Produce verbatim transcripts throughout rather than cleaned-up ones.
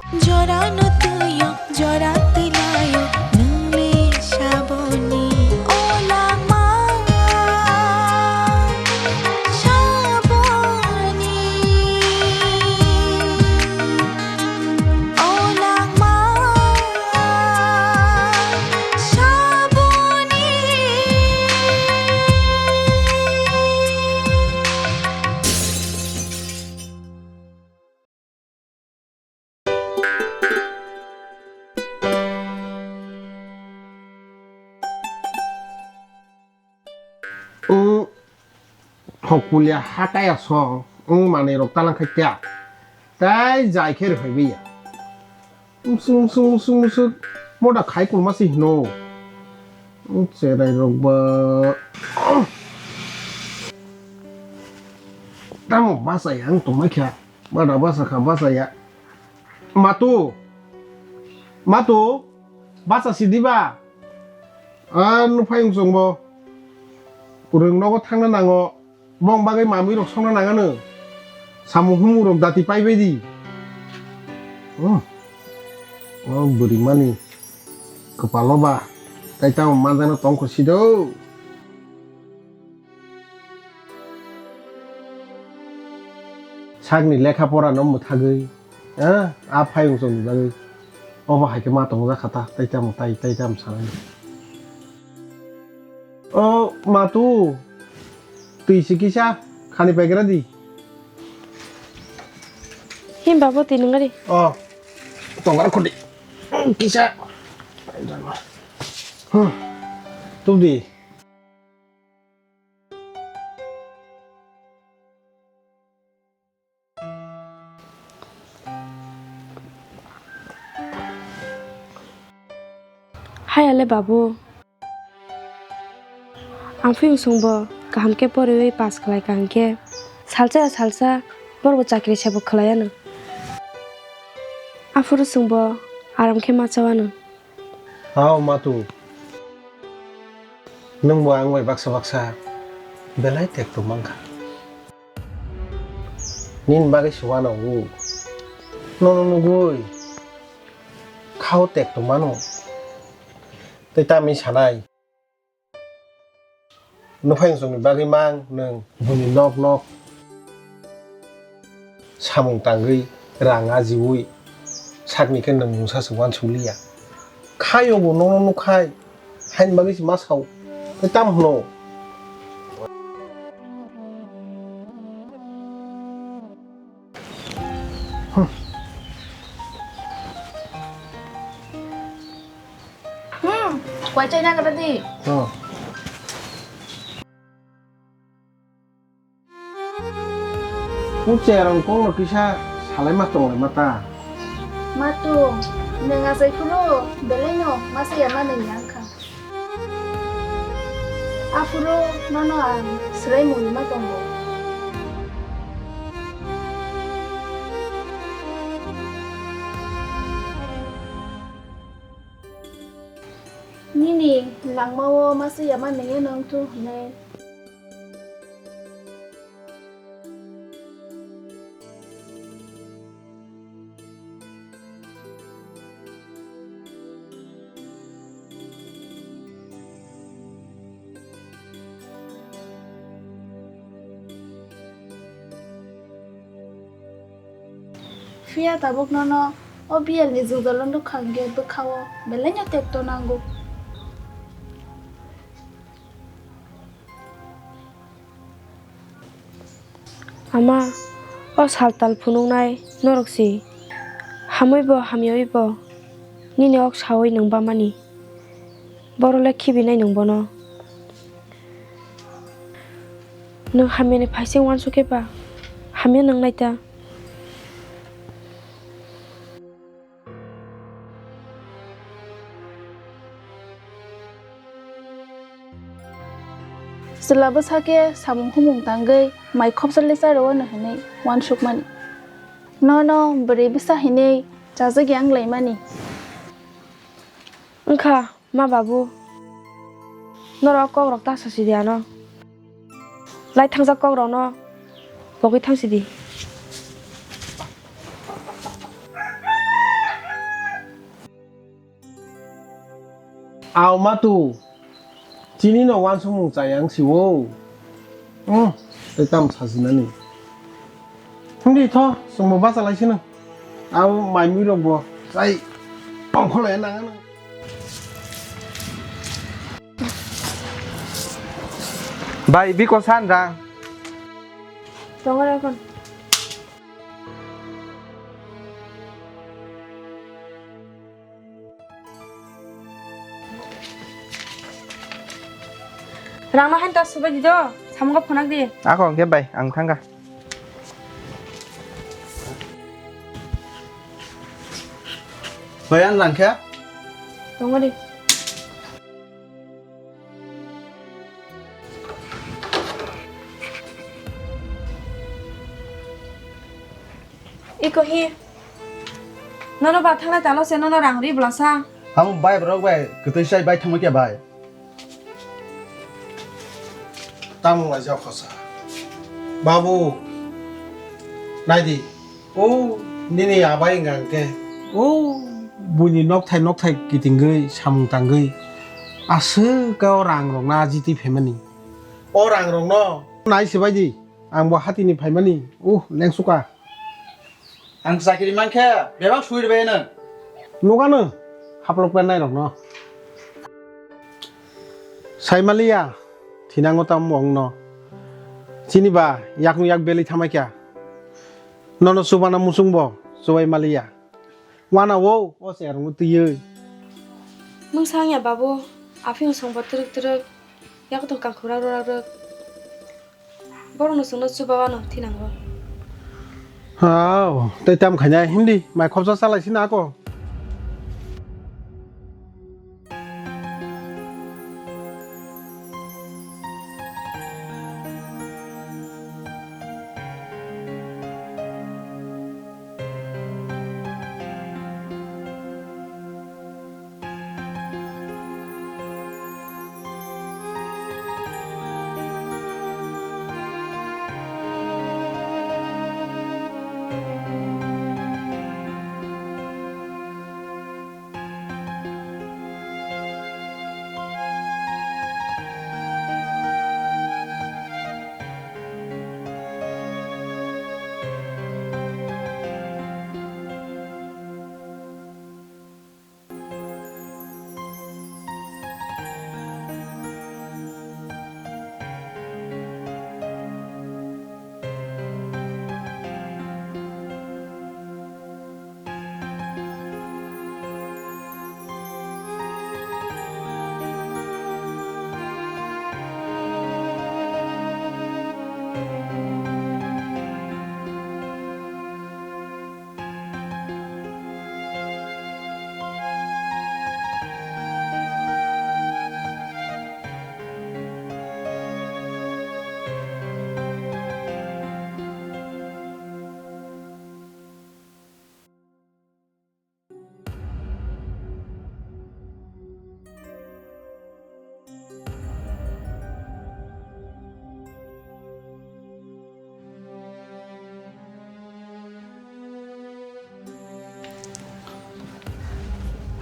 Jorano twiyo, jora twi layo, nwng le saboni. O langma, saboni. O langma, saboni. Wng hokpulia hakaya song, wng manwi rok talang khai kya. Tai jai khe rwphai biya. Wngsung, wngsung, wngsung, wngsung. Moda khai kulma se hino. Wng cherai rok ba. Tamo bachai ang tongma kha. Bada basa kha, basa ya. Matu. Matu. Basa sidi ba. A, nuphai wng chwng bo. Kwrwng nogo thangna nango. Bong bagwi mamwi rok songna nangano. Samung humung rok dati pai bai di. Hmm. O bwrwi mani. Kwpalo ba. Tai tamo manjano tong kho sido. Sakni lekha pora no mwthagwi, ah, a phai wng chwng ni bagwi. Obo hai khe ma tongo jakha ta, tai tamo, tai, tai tamo sanani. O matu, twi si kisa khani paigra di. Him babu twi nungari. O, tongra khudi. Kisa. Hmm. Tubdi. Hayale babu. Ang phiyung songbo kaham khe poriwi pass khlai ka hinkhe salsa ya salsa borbo chakri sebo khlai ano. Aphuru chwngbo aram khe ma chao ano. Hao matu, nwngbo ang bai baksa baksa belai tekto mankha. Nini bagwi se uanao, nono nugwi khao tekto mano. Tei tamni sanai. Nuphai wngsongni bagwi mang nwng buini nok nok samung tangwi rang ajiwi sakni khe nwng mungsa se uansuk liya. Khaio bo nono nukhai haini bagwi se ma sao, tei tamo hwno? Hmm, kuai chai nagra di. Oh. Ucherong kongno kisa salai ma tonglai ma ta. Matu, nwng achai phuru belai no masa ya ma nwng yang kha. Aphuru nono ang swrai mungwi ma tongo. Nini langmao masa yama nengya nang thu hwnwi. Phiya tabuk nono o biyalni jujalo nukha hwnkhe bwkhao belaino tekto nango. Ama, o saltal phunuknai norok si hamwi bo hamyawi bo nini ok sawi nwng bamani. Borok le khibinai nwng bono. Nwng hamyani phaising uansuk khe ba hamya nwngnai ta. Chwla bwsa khe samung humung tangwi mai khopsa le cha rw-o hwnwi uansukmani. Nono bwrwi bwsa hinwi chajak yang laimani. Wngkha. Ma babu, norok kokrok ta sasi di ano. Lai thangjak kokrokno pogwi thang sidi. Aw matu, chini no wansukmung chayang si o. Hmm, tei tam sajinani. Hindi tho, chwngbo bachalaisino. Aw mai mui rokbo chai ongkholai nang. Bai, biko san rang. Tongo rokon. Rangno hain ta subai di do, samungo phonak di. Ako hwnkhe bai, ang thangkha. Bai, ang rang khe? Tongo di. Iko hi. Nono ba thanglai talo se nono rang ri bwlasa. Amo bai borok bai kwtwi sai bai thangma khe bai. Tamo lai jak khosa. Babu. Naidi. O, nini abai wngkha hwnkhe, o, buini nokthai nokthai kitingwi samung tangwi aswk o rang rokno ajitwi phaimani. O rang rokno nai swbai di, ang bo hatini phaimani, uh, lengsuka. Ang chakri mankhe bebak sui rwbaino. Nukano haplok pennai rokno. Saimaliya, thinango tamo wngno. Chini ba yakno yak belwi thamaikha. Nono chubana muchungbo chubai maliya. Wana o, o cherwngno twiwi. Mungsa wngya babu, aphiyong songbo twrwk twrwk, yakoto kangkhuk rak rwk rak rwk. Borokno chwngno chuba wano thinango. Hao, tei tam khainai himdi, mai khopsa chalaisina ako.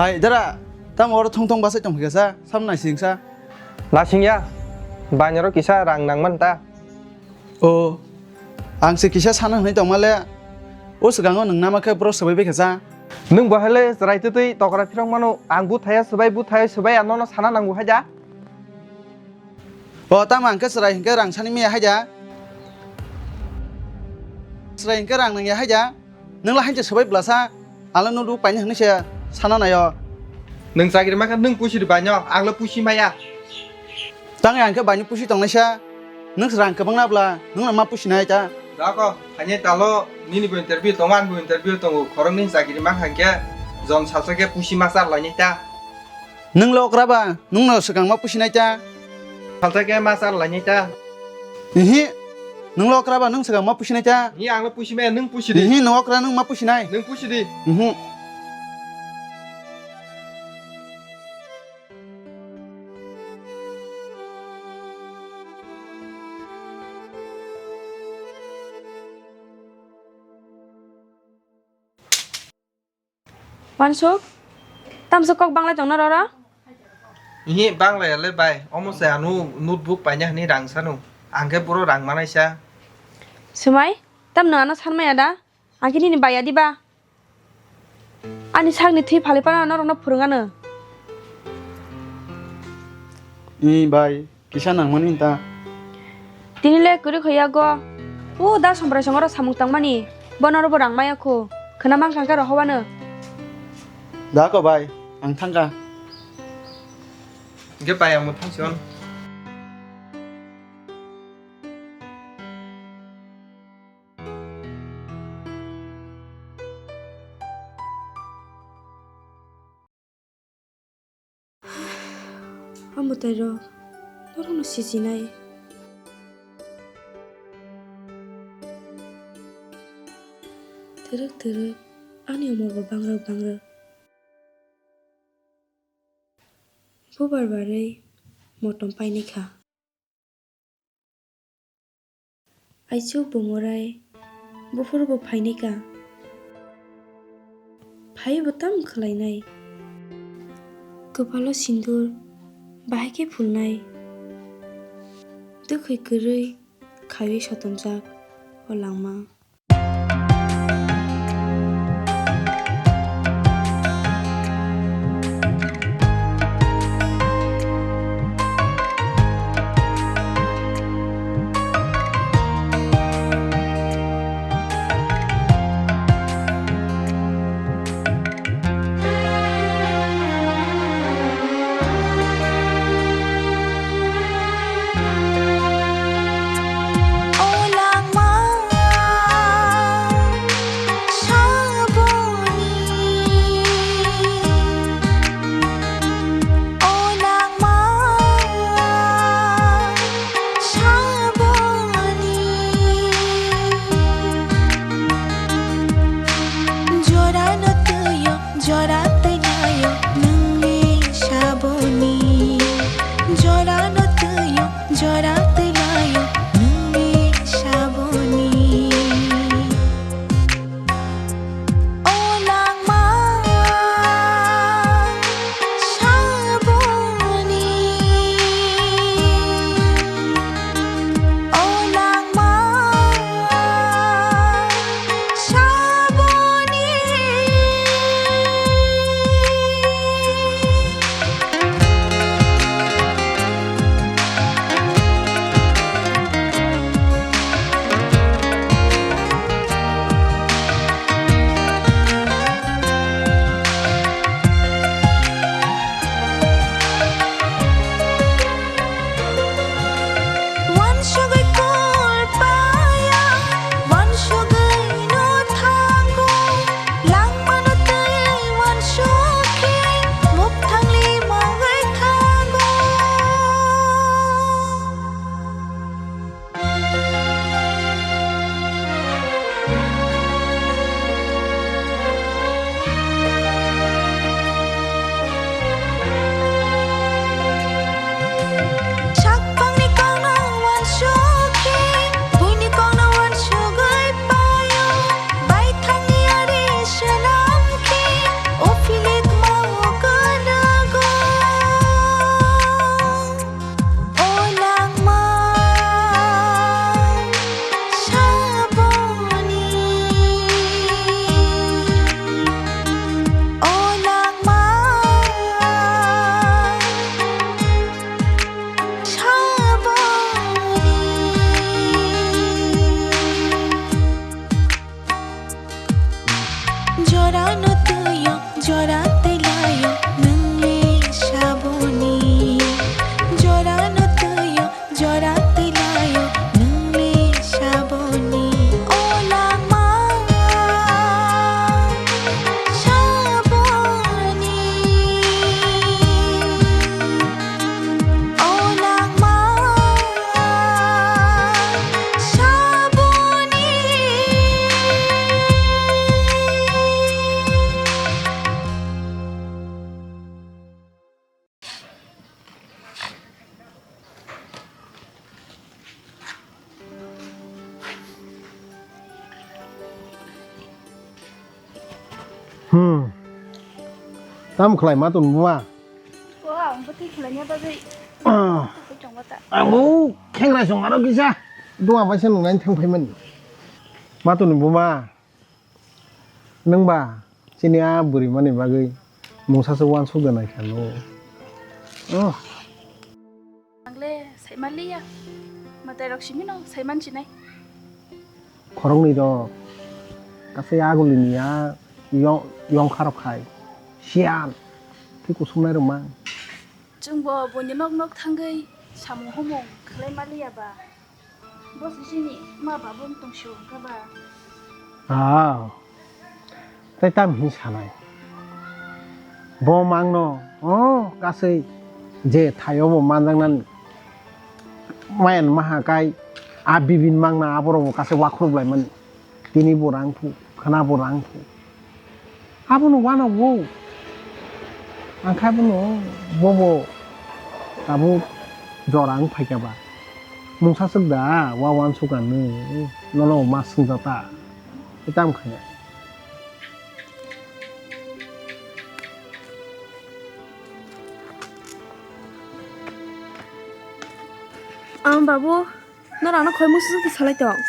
Hai, dara, tamo oro thong thong bachai tong phikha sa, sam naising sa. Naising ya, bainero kisa rang nangman ta. O, ang se kisa sana hwnwi tongma le, o swkango nwng nama khe bro swbai bai kha sa. Nwng bo hai le chwrai twtwi tokra phirok mano, ang buthaya swbai, buthaya swbai, ang nono sana nango hai da. O, tamo ang khe chwrai hinkhe rang sani maya hai da. Chwrai hinkhe rang nangya hai da. Nwng la hainse swbai bwlasa, ang le nogo paina hwnwi se sana naio. Nwng chakri mankha nwng pusi di baino, ang le pusi maya. Tang ang khe baino pusi tongnaisa, nwng se rang kwbangna bwla, nwng no ma pusinai ta. Dako, haini talo, nini bo interview tongo, ani bo interview tongo, khoroknwi chakri mankha hinkhe, jom salsa khe pusi ma char lainai ta. Nwng le okra ba, nwng no swkang ma pusinai ta. Salsa khe ma char lainai ta. Ihi, nwng le okra ba, nwng swkang ma pusinai ta. Ni ang le pusi maya, nwng pusi di. Ihi, nwng okra, nwng ma pusinai. Nwng pusi di. Ihi. Wansuk, tamsa kok banglai tongna rora? Ihi, bangla ya le bai. Omo se ano notebook paina hwnwi rang sano. Ang khe boro rang manai sa. Swmai, tamno ano san maya da? Ang khe nini bai ya di ba? Ani sakni thwi phali phano norokno phwrwng ano. Ee bai, kisa nangmani ta. Tini le kwrwi kho yago. O da Somprai songoro samung tangmani. Bono robo rang maya kho. Khwna mang kha khe rohobano. Da ko bai, ang thangkha. Hingke bai ang bo thangsi on. Amwtai rok, norokno sijinai. Twrwk twrwk, ani omor bo bangrwk bangrwk. Bubar barwi motom painai kha. Aichuk bo morai, buphuru bo phainai ka. Phai bo tam khlainai. Kwpalo sindur bahai khe phulnai. Twkhwi kwrwi khaiwi sotonjak o langma. Jora no twiyo, jora twi layo, nwngni saboni. Jora no twiyo, jora twi layo, nwngni saboni. O langma saboni, o langma saboni. Wansugwi kul paya, wansugwi no thango, langmano twi wansukhi, mukthangli mangwi thango. Sakphangni kokno wansukhi, buini kokno wansugwi paio, baithangni ari swnamkhi, o philik mao kwnago. O langma saboni, o langma saboni. Jora no twiyo, jora twi layo, nwngni saboni. Jora no twiyo, jora twi layo, nwngni saboni. O langma saboni. O langma saboni. Hmm. Tamo khlai ma tong buma? Wow, Bwtwi khwlaina bagwi Ah. Tongma ta. Ang bo khengrai song aro kisa. Dua bai se nungnaini thang phaimani. Matoni buma. Nwng ba chini a bwrwi mani bagwi mungsa se uansuk da nai kha no. Oh. Ang le saima liya. Mwtai rok simi no saiman chinai. Khoroknwi rok, kasai agulini ya yong, yongkha rok khai, siyan, twi kusumnai rok mang. Chwngbo buini nok nok thangwi samung humung khlai maliya ba, bo sisini ma ba bo tong sio wngkha ba. Ah, tei tam hin sanai. Bo mangno, oh, kasai je thaio bo manjaknani. Mayan maha kai a bibin mangna aborok bo kase wakhrup laimani. Tini bo rang phu, khana bo rang phu. Abono wano wo. Angkha bono bobo tabuk jora wng phaikha ba. Mungsa swk da wa wansuk ang nw, nono ma swngjata. Itam khaya. Ang babu, norok ano khoi musu salai tong.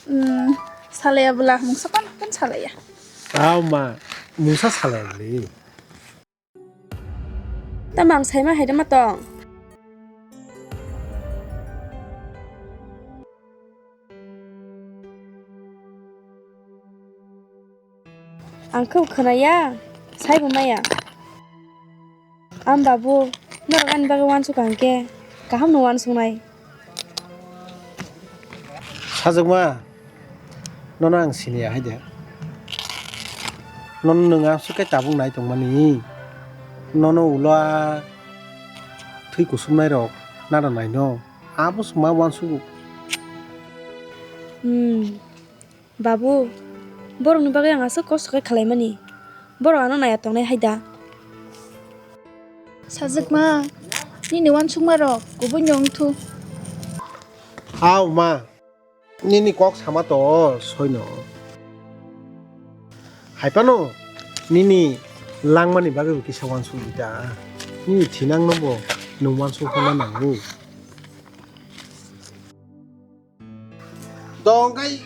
Hmm, salaya bwla, mungsa pan pan salaya. Tao ma, mungsa salaya bwli. Tamo ang saima hai ma tong. Ang khe khwnaya, saibo maya. Am babu, norok ani bagwi wansuk ang khe, kaham no wansuknai. Sajwkma, nono ang siniya hai de. Nono nwng aswk khe tabuk nai tongmani. Nono ulo a thwi kusumnai rok nada naino. Abo swngma wansugo. Hmm. Babu, borokni bagwi ang aswk kosto khe khlaimani. Borok ano naiya tongnai hai da. Sajwkma, nini wansukma rok kubui no wngthu. Aw ma, nini kok sama to soino. Hai phano nini langmani bagwi bo kisa wansuk di ta. Nini thinang no bo nwng wansuk honna nango. Dong kai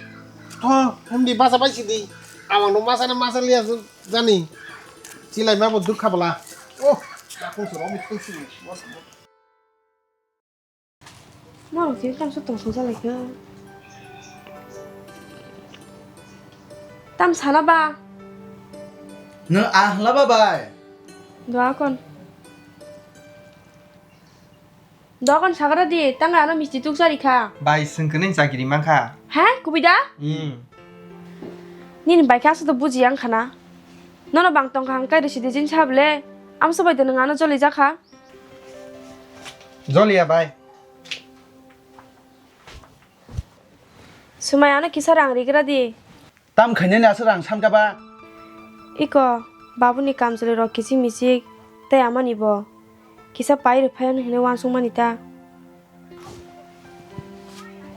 tho, himdi basa bai sidi. Awang no masa na masa liya jani. Chilai ma bo dukha bala. Oh, yakung suro mi khul suro. Norok si tam sa tong sung sa lai kha. Tam sana ba. No a hla ba bai. Doa kon. Dogon sagra di, tanga ano misti tuk sari kha. Bai, swng kwnwi chakiri mankha. He, kubui da? Hmm. Nini bai khe aswk to buji yang khana. Nono bang tong kha hang kai risi di jin sable. Amsa bai de nang ano joli jakha. Joliya bai. Sumai ano kisa rang rigra di. Tam khainani aswk rang sankha ba? Iko, babuni kamchwlwi rok kichik michik tei amani bo kisa pai rwphai hwnwi wansukmani ta.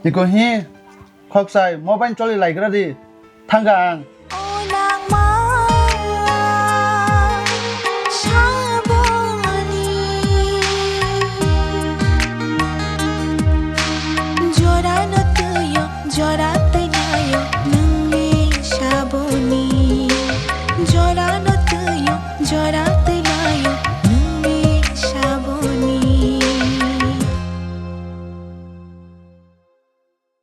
Iko hi, khokchai, mobile choli laikra di, thangkha ang. O nangma saboni jora no twiyo. Jora twi nayo nungni saboni. Jora no twiyo, jora